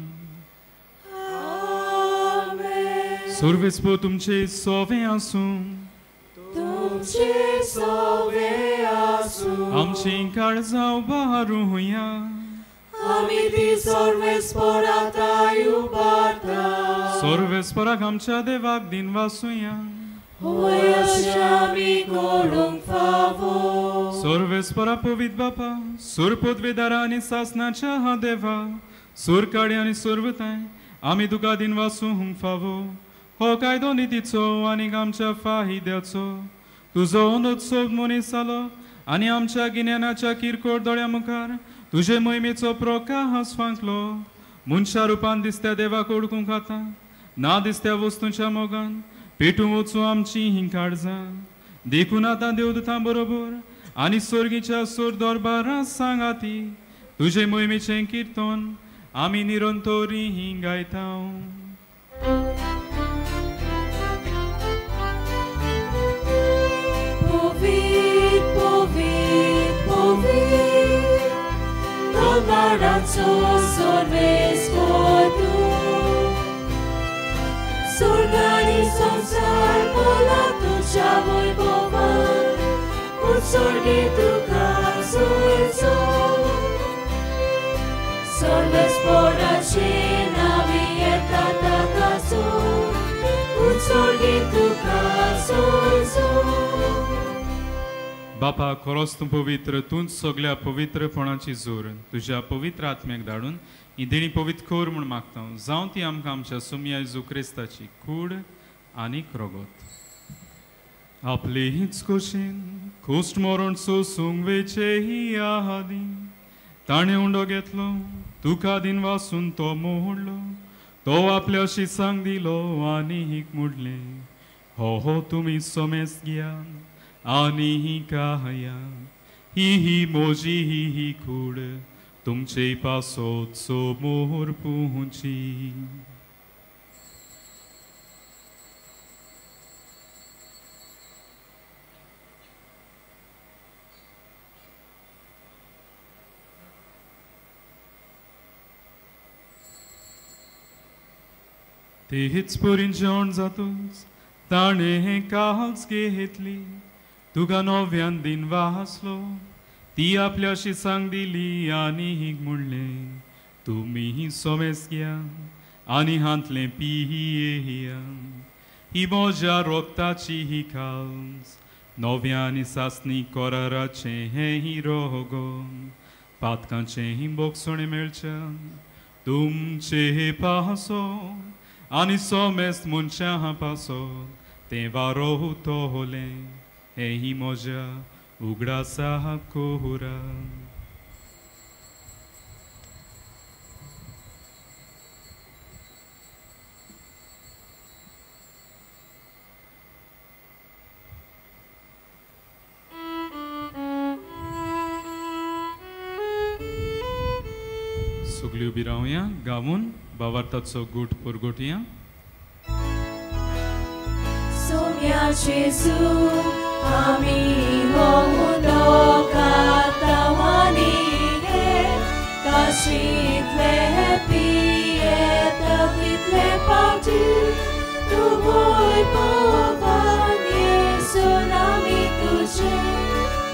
S3: सर्वेस्पर तुमचे सोवे आसूं,
S4: तुमचे सोवे आसूं.
S3: आमचीं काळजां उबारुया,
S4: आमी ती सर्वेस्परा थांय उबारता.
S3: सर्वेस्पराक आमच्या देवाक दिनवासुया,
S4: होय अशें आमी करूंक फावो.
S3: सर्वेस्परा पवित्र बापा, सुरपदवेदारा आनी सासनाच्या देवा, सुरकाडी आनी सुरवताय आमी तुका दिनवासूंक फावो. हो कायदो नितीचो आनी आमच्या फायद्याचो. तुजो अंदोत्सव मनीस जालो आनी आमच्या गिन्यानाच्या किरकोळ दोळ्या मुखार तुजे मोहिमेचो प्रकाश फांकलो. मनशा रुपान दिसत्या देवाक ओळखूंक आतां ना दिसत्या वस्तूंच्या मोगान पेटूं वचूं आमची हीं काळजां. देखून आतां देवदूतां बरोबर आनी सर्गीच्या सोर दरबारां सांगाती तुजे मोहिमेचें किर्तन आमी निरंतरी हीं गायता.
S4: Povit, Dobarazzo sorvesco tu, Sorgani sonsar polato chavoi bovan, Un sorghi tu casulzo, Sorves poracina vieta takaso, Un sorghi tu casulzo.
S3: बापा, खरोच तूं पवित्र, तूंच सगल्या पवित्रपणाची जोर तुज्या पवित्र आत्म्याक धाडून ही देणी पवित्र कर म्हूण मागता. जावं ती आमकां आमच्या सुमया जेजू क्रिस्ताची कूड आनी रगत. आपले हीच खोशेन खोस्ट मरण सोसूंक वेचे ही आदी ताणें उंडो घेतलो, तुका दिनवासून तो मोडलो, तो आपल्या शिसांक दिलो आनी हीक मोडलें, हो हो तुमी सोमेस घेया आनी ही काया, ही ही मोजी ही ही कूड तुमचे पासोत सोमोर पुंची. तेच परीन जेवण जातूच ताणें काल्स घेतली, तुका नव्यान दिन वासलो, ती आपल्या शिसांक दिली आनी हीक म्हणलें, तुमी सोमेस घेया आनी हांतलें पिया, ही म्हज्या रोगताची ही खास नव्या आनी सासणी कराराचें हें ही रोगो, पातकांचें ही बोगसणें मेळचें तुमचे पासो आनी सोमेस मनशां पासो तें वारो तोलें हें ही म्हज्या उगडासा कोरा. सगळी उबी रावया गावून भावार्थाचो गूट पुरगोटया.
S4: सोम्या जेजू आमी होउदोकातावानी हे काशीतले पियेता तितले पावटी तूं वयर पवन येसून आमी तुजें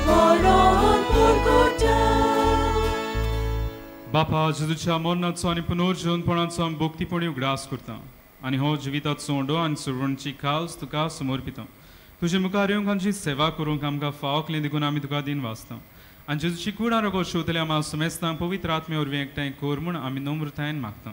S4: मरण पुरगोटा.
S3: बापा, जेजूच्या मरणाचो आनी पुनर्जीवनपणाचो आमी भक्तीपणी उगडास करता आनी हो जिविताचो उंडो आनी सुरवणची खास तुका समर्पिता. तुजे मुखार येवंक आमची सेवा करूंक आमकां फावकलें देखून आमी तुका दिन वाचता आनी जेजूची कूड आरोग्य शिवतल्या आमकां समेस्तांक पवित्र आत्मे वरवीं एकठांय कर म्हूण आमी नम्रतायेन मागता.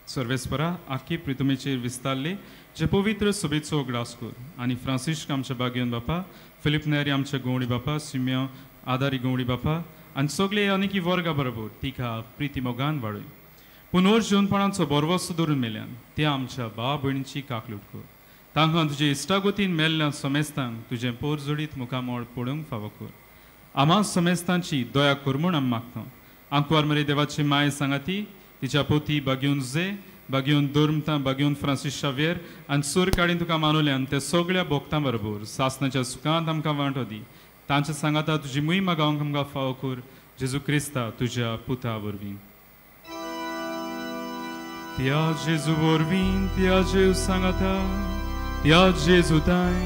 S3: सर्वेस्परा, आख्खी प्रितुमेचेर विस्तारले जे पवित्र सभेचो उगडास कर आनी फ्रांसिश्क आमच्या बागेवन बापा, फिलीप नेरी आमच्या गवणी बापा, सिम्या आदारी गवणी बापा आनी सगळे अनेकी वर्गा बरोबर तिका प्रिती मोगान वाडय. पुनर्जीवनपणाचो बरवसो धरून मेल्यान त्या आमच्या भाव भयणीची काकलूट कर. तांकां तुजे इश्टागतीन मेल्ल्या समेस्तांक तुजें पोर जोडीत मुखामळ पडूंक फावो कर. आमा समेस्तांची दया कर म्हूण आमी मागता. आंकवार मरे देवाची माय सांगाती तिच्या पोती बागेवन जे बागेवन दोर्मता बागेवन फ्रांसीस शाव्येर आनी सूर काडीन तुका मानवल्यान त्या सगळ्या भोक्तां बरोबर सासनाच्या सुखांत आमकां वांटो दी. तांच्या सांगाता तुजी मोहिमा गावंक आमकां फावो कर जेजू क्रिस्ता तुज्या पुता वरवीं. त्या जेजू वरवीं त्या जेजू सांगाता त्या जेजू ताय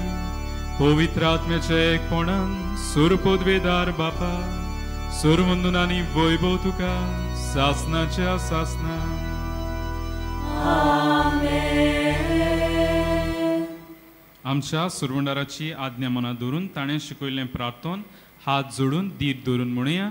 S3: पवित्र आत्म्याच्या एकपणान सूर पदवेदार बापा सूर वंदून आनी वैभव तुका सासनाच्या सासना. आमच्या सुरवंडाराची आज्ञा मनात धरून ताणें शिकयल्लें प्रार्थन हात जोडून धीर धरून म्हणुया.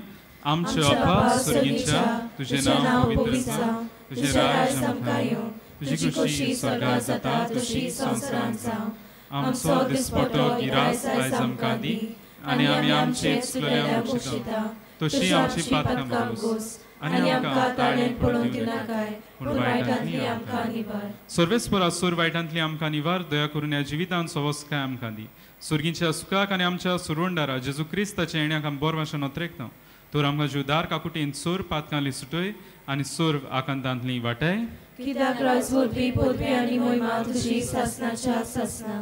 S3: आमच्या बापा स्वर्गीच्या तुजें नांव पवित्र जावं, तुजें राज्य आमकां येवं, तुजी खुशी स्वर्गांत जाता तशी संवसारांत जावं. आमचो दिसपटो गिरास आयज आमकां दी आनी आमी आमचे चुकलेल्यांक बक्षिता तशी आमची पातकां भोगोस आनी आमकां ताळेन पडून दिनाकाय पूण वायटांतली आमकां निवार. सर्वेस्परा सूर वायटांतली आमकां निवार. दया करून ह्या जिवितांत सवस्काय आमकां दी. सुर्गींच्या सुखाक आनी आमच्या सुरवंडारा जेजू क्रिस्ताच्या येण्याक आमी बरो भाशेन नोत्रेकता. तर आमकां जिवदार काकुटेन सोर पातकांली सुटय आनी सोर आकांतांतली वाटाय.
S4: कित्याक राजवट पदवी आनी मोहिमा तुजी सासनाच्या सासना.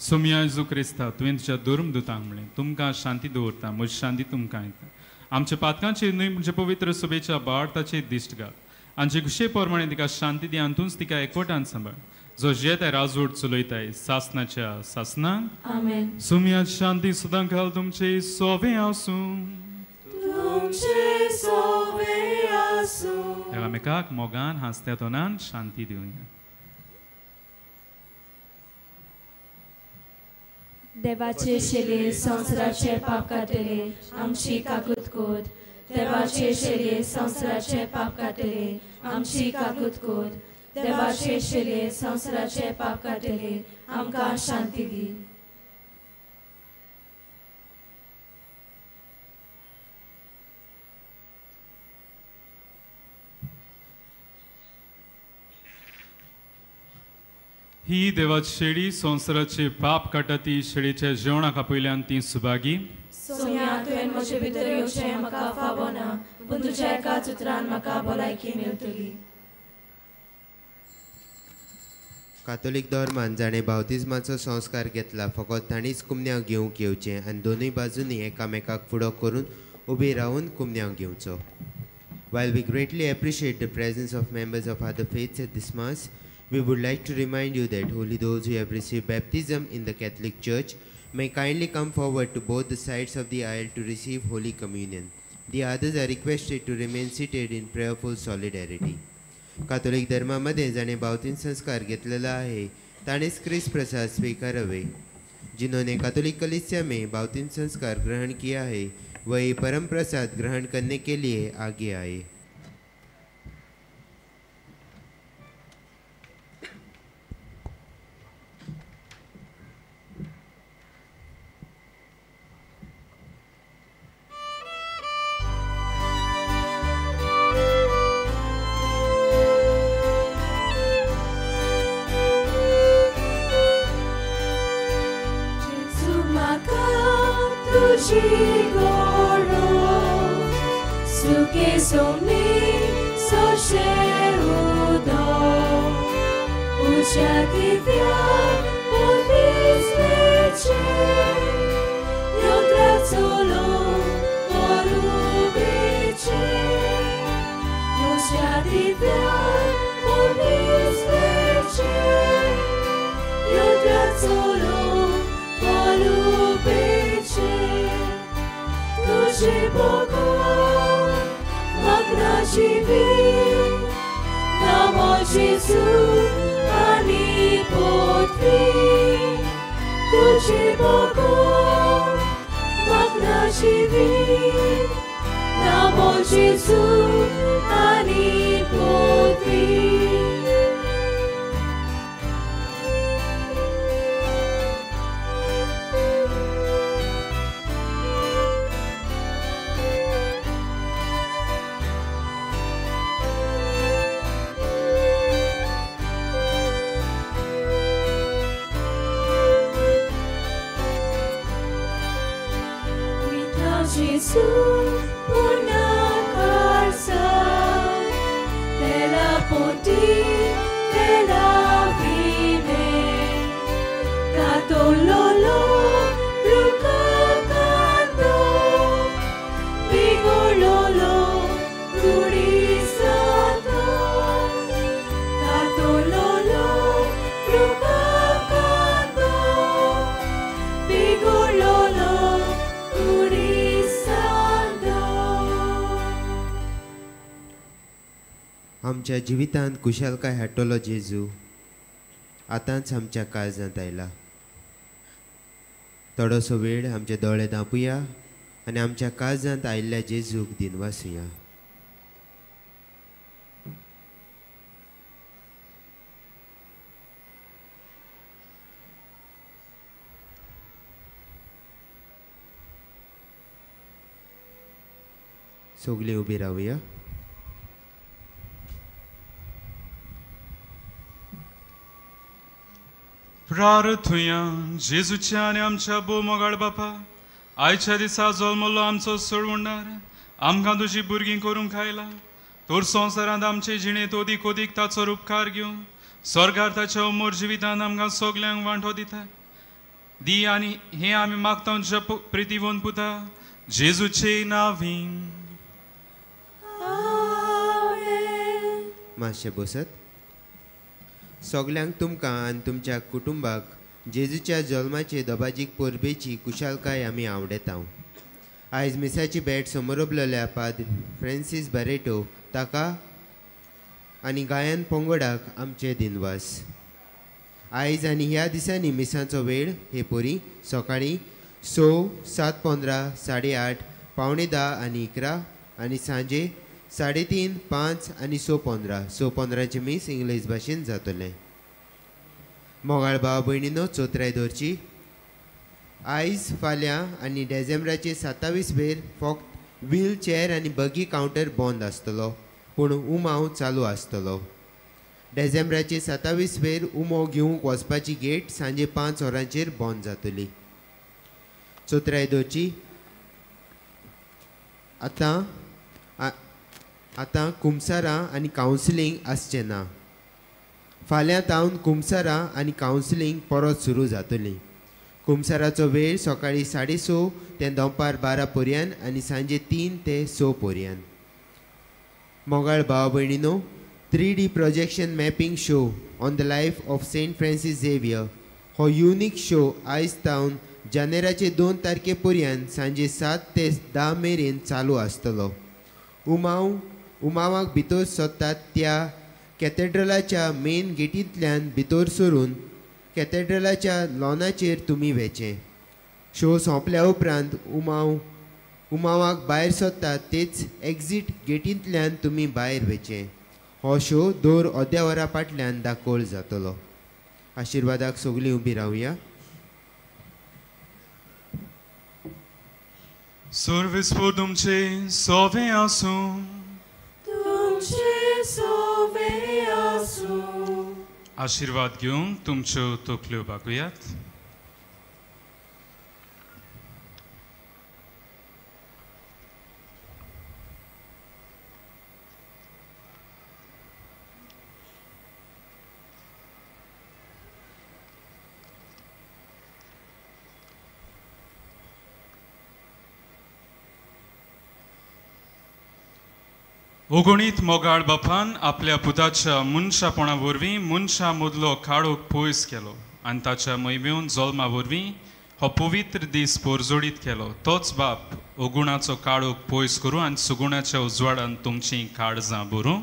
S3: सोमया जेजू क्रिस्ता तुवें तुज्या धर्मदुतांक म्हणलें तुमकां शांती दवरता म्हजी शांती तुमकां येता. आमच्या पातकांचेर न्हय म्हणजे पवित्र सभेच्या बाळताचेर दिश्ट घाल आमचे खुशे प्रमाणे तिका शांती दी आनी तूंच तिका एकवटान सांबाळ जो जेताय राजवट चलयताय सासनाच्या सासना.
S4: आमेन.
S3: सुमया शांती सदां घाल तुमचे सोवे आसूं.
S4: तुमचे सोवे आसूं.
S3: एकामेकाक मोगान हांसत्या तोंडान शांती दिवया.
S4: देवाचे शेले संवसाराचे पाप काडटले आमची काकूत कोर. देवाचे शेले संवसाराचे पाप काडटले आमची काकूत कोर. देवाचे शेले संवसाराचे पाप काडटले आमकां शांती दी.
S3: ही देवाची शेळी संवसाराचे पाप काडटा ती शेळीच्या जेवणाक आपयल्यान ती सुभागी.
S4: सोम्या तुवें म्हजे भितर येवचें म्हाका फावो ना पूण तुज्या एकाच उतरान म्हाका भलायकी मेळटली.
S7: कातोलीक धर्मान जाणें बावतिज्माचो संस्कार घेतला फकत तांणीच कुमन्यांव घेवंक येवचें आनी दोनूय बाजूंनी एकामेकाक फुडो करून उबी रावन कुमन्यांव घेवचो. While we greatly appreciate the presence of members of other faiths at this mass, we would like to remind you that only those who have received baptism in the Catholic Church may kindly come forward to both the sides of the aisle to receive Holy Communion. The others are requested to remain seated in prayerful solidarity. Catholic धर्मामध्ये जाणे बावतीन संस्कार घेतलेला आहे ताणेच क्रिस्त प्रसाद स्वीकारावे. जिन्होंने Catholic कलीसिया में बावतीन संस्कार ग्रहण किया है वही परम प्रसाद ग्रहण करने के लिए आगे आए.
S4: Gesù, una carta. sang de la ponti de la vine Katololo Lucacando Bigololo Curisando Katololo Lucacando Bigololo Curisando.
S7: आमच्या जिवितांत कुशालकाय हाडटलो जेजू आतांच आमच्या काळजांत आयला. थोडोसो वेळ आमचे दोळे धांपुया आनी आमच्या काळजांत आयिल्ल्या जेजूक दिनवासुया. सगळीं उबी रावया.
S3: प्रार्थुया. जेजूच्या आनी आमच्या भोव मोगाळ बापा, आयच्या दिसा जल्मलो आमचो सोडवणार आमकां तुजी भुरगीं करूंक आयला. तर संवसारांत आमचे जिणेंत अदीक अदीक ताचो उपकार घेवन स्वर्गार ताच्या अमर जिवितांत आमकां सगल्यांक वांटो दिता दी आनी हें आमी मागता तुज्या प्रितीवन पुता जेजूचे नांवी.
S7: मातशें बसत. सगल्यांक तुमकां आनी तुमच्या कुटुंबाक जेजूच्या जल्माचे दबाजीक परबेची कुशालकाय आमी आवडेता. आयज मिसाची भेट समोरबलेल्या पाद्र फ्रांसीस बारेटो ताका आनी गायन पंगडाक आमचे दिनवास. आयज आनी ह्या दिसांनी मिसाचो वेळ हे परी सकाळीं 6, 7:15, 8:30, 9:45 आनी 11 आनी सांजे 3:30, 5 आनी 6:15. 6:15 मीस इंग्लीश भाशेन जातलें. मोगाळ भाव भयणीनो, चोत्राय दवरची. आयज फाल्यां आनी डिसेंबराचे 27 वेर फक्त व्हील चेअर आनी बगी कावंटर बंद आसतलो, पूण उमाव चालू आसतलो. डिसेंबराचे 27 वेर उमो घेवंक वचपाची गेट सांजे 5 वरांचेर बंद जातली. चोत्राय दवरची. आतां आतां कुमसारां आनी कावन्सिलींग आसचें ना. फाल्यां तावन कुमसारां आनी कावन्सिलींग परत सुरू जातली. कुमसाराचो वेळ सकाळीं 6:30 ते दनपार 12 पर्यंत आनी सांजे 3 ते 6 पर्यंत. मोगाळ भाव भयणीनो, 3D projection mapping show on the life of Saint Francis Xavier हो युनीक शो आयज तावन जानेराचे 2 तारखे पर्यंत सांजे 7 ते 10 मेरेन चालू आसतलो. उमावाक भितर सरतात त्या कॅथेड्रलाच्या मेन गेटींतल्यान भितर सरून कॅथेड्रलाच्या लॉनाचेर तुमी वेचें. शो सोंपल्या उपरांत उमावाक भायर सरतात तेच एक्झीट गेटींतल्यान तुमी भायर वेचें. हो शो दर अर्द्या वरा फाटल्यान दाखोवल जातलो. आशिर्वादाक सगळीं उबी रावया.
S3: सर्वेस्पर तुमचे सोवे आसूं.
S4: तुमचे सोवे आसूं.
S3: आशिर्वाद घेवन तुमच्यो तकल्यो बागुयात. ओगणीत मोगाळ बापान आपल्या पुताच्या मनशापणा वरवीं मनशा मदलो काळोख पयस केलो आनी ताच्या मैमेवन जल्मा वरवीं हो पवित्र दीस परजोडीत केलो. तोच बाप ओगुणाचो काळोख पयस करूं आनी सुगुणाच्या उजवाडान तुमचीं काळजां भरूं.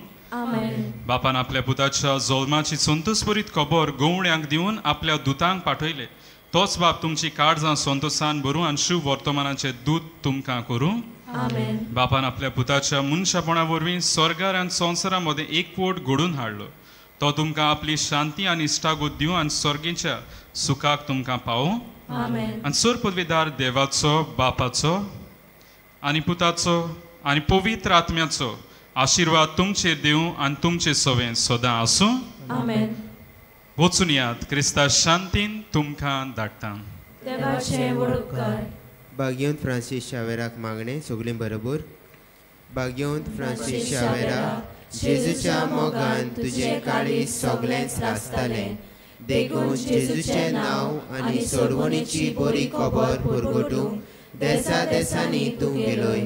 S3: बापान आपल्या पुताच्या जल्माची संतोषभरीत खबर गवळ्यांक दिवन आपल्या दुतांक पाठयले. तोच बाप तुमची काळजां संतोषान भरूं आनी शुभ वर्तमानाचें दूत तुमकां करूं. बापान आपल्या पुताच्या मनशापणा वरवीं स्वर्गार आनी संवसारा मदें एकवट घडून हाडलो. तो तुमकां आपली शांती आनी इश्टागत दिवं आनी स्वर्गीच्या सुखाक तुमकां पावूं. आनी सर पदवीदार देवाचो, बापाचो आनी पुताचो आनी पवित्र आत्म्याचो आशिर्वाद तुमचेर दिवं आनी तुमचे सवें सदां आसूं. वचून यात, क्रिस्ता शांतीन तुमकां धाडटा.
S4: देवाचे व्हड उपकार.
S7: बागेवन फ्रांसीस शावेराक मागणें सगळीं बरोबर. भाग्यवंत फ्रांसीस शावेरा, जेजूच्या मोगान तुजें काळीज सगळेंच लासतालें, देखून जेजूचें नांव आनी सोडवणीची बरी खबर पुरगोटूंक देसा देसांनी तूं गेलोय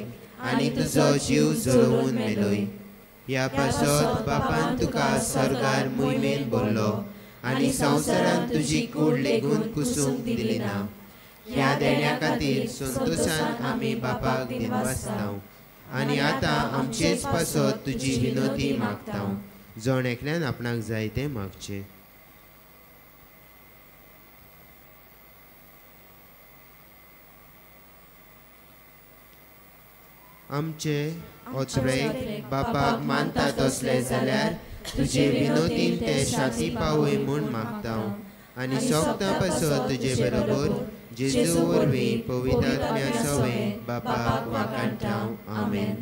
S7: आनी तुजो जीव जळोवन मेलोय. ह्या पासत बापान तुका सर्गार मोहिमेन भरलो आनी संवसारान तुजी कूड लेगून कुसूंक दिली ना. ह्या देण्या खातीर संतोशान आमी बापाक दिनवासताव आनी आतां आमचेच पासत तुजी विनोती मागताव. जण एकल्यान आपणाक जाय तें मागचें. आमचे ओचरे बापाक मानता तसले जाल्यार तुजे विनोतीन ते शांती पावय म्हूण मागताव आनी सोगतां पासत तुजे बरोबर जेजू वरवीं पवित्र आत्म्या सवें बापाक वाखाणटाव. आमेन.